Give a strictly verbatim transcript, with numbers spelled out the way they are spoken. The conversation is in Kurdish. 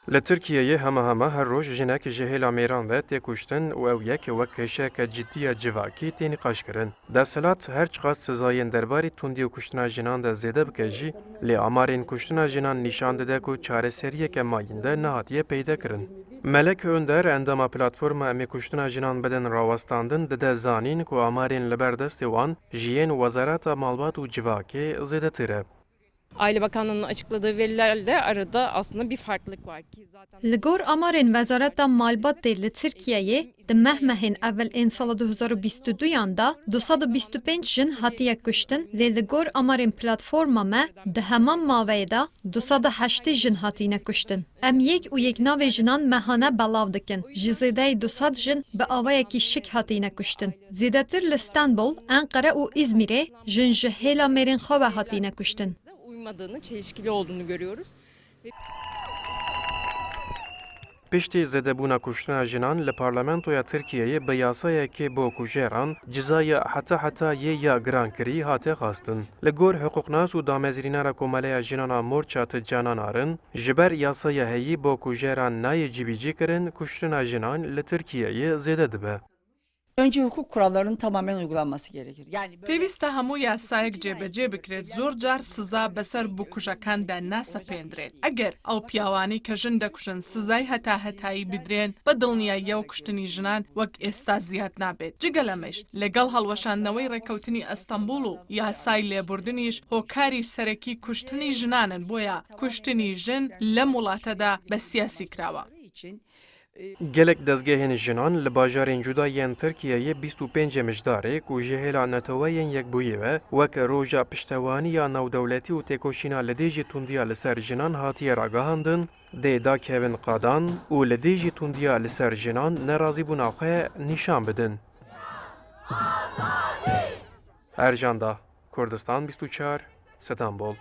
Li Tirkiyeyê hema hema her roj jinek ji hêla mêran ve tê kuştin û ew yek wek kêşeyeke cidî ya civakî tê nîqaşkirin. Desthilat her çiqas sizayên derbarî tundî û kuştina jinan de zêde bike jî, lê amarên kuştina jinan nîşan dide ku çareseriyeke mayînde nehatiye peyde kirin. Melek Önder, endama platforma Em ê kuştina jinan bidin rawestandin, dide zanîn ku amarên li ber destê wan ji yên Wezareta Malbat û Civakê zêdetir e. Aile Bakanlığı'nın açıkladığı verilerle arada aslında bir farklılık var ki zaten. Li gor amarên Wezareta Malbatê li Tirkiyeyê, di meh mehên evel ên sala du hezar û bîst û duyan de du sed û bîst û pênc jin hatiye kuştin, lê li gor amarên platforma me di heman maveyê de du sed û heştê jin hatîne kuştin. Em yek û yek navê jinan mehane belav dikin. Ji zêdeyî du sed jin bi awayekî şik hatîne kuştin. Zêdetir li Stenbol, Enqere û Îzmîrê jin ji hêla mêrên xwe ve hatîne kuştin. Uymadığını, çelişkili olduğunu görüyoruz. Piştî zêdebûna kuştina jinan li Parlamentoya Tirkiyeyê bi yasayekê bo kujeran, cizaya heta hetayê ya girankirî hate xwestin. Li gor hiqûqnas û damezrînara Komeleya Jinan a Mor Çatit Canan Arin, ji ber yasaya heyî bo kujeran nayê cîbicîkirin, kuştina jinan li Tirkiyeyê zêde dibe. Önce hukuk kurallarının tamamen uygulanması gerekir. Yani böyle Pêwîst e hemû yasayek cêbecê bikirêt. Zor car siza beser bikujekan de nasepêndrêt. Eger ew piyawanî ke jin dekujin sizay heta hetayî bidrên, bi dilniyayiya kuştinî jinan wek êsta ziyad nabêt. Cigel em êş, legel helweşandnewey rêkewtinî Estenbol û yasay lêburdinî jî hokarî serekî kuştinî jinan in, boya kuştinî jin lem welate de be siyasî kirawa. Gelek dezgehên jinan li bajarên cuda yên Tirkiyeyê bîst û pêncê Mijdarê ku ji hêla Neteweyên Yekbûyî ve wek roja piştewanî ya navdewletî û têkoşîna li dijî tundiya li ser jinan hatiye ragihandin, dê dakevin qadan û li dijî tundiya li ser jinan nerazîbûna xwe nîşan bidin. Ercan Da, Kurdistan bîst û çar, Stenbol.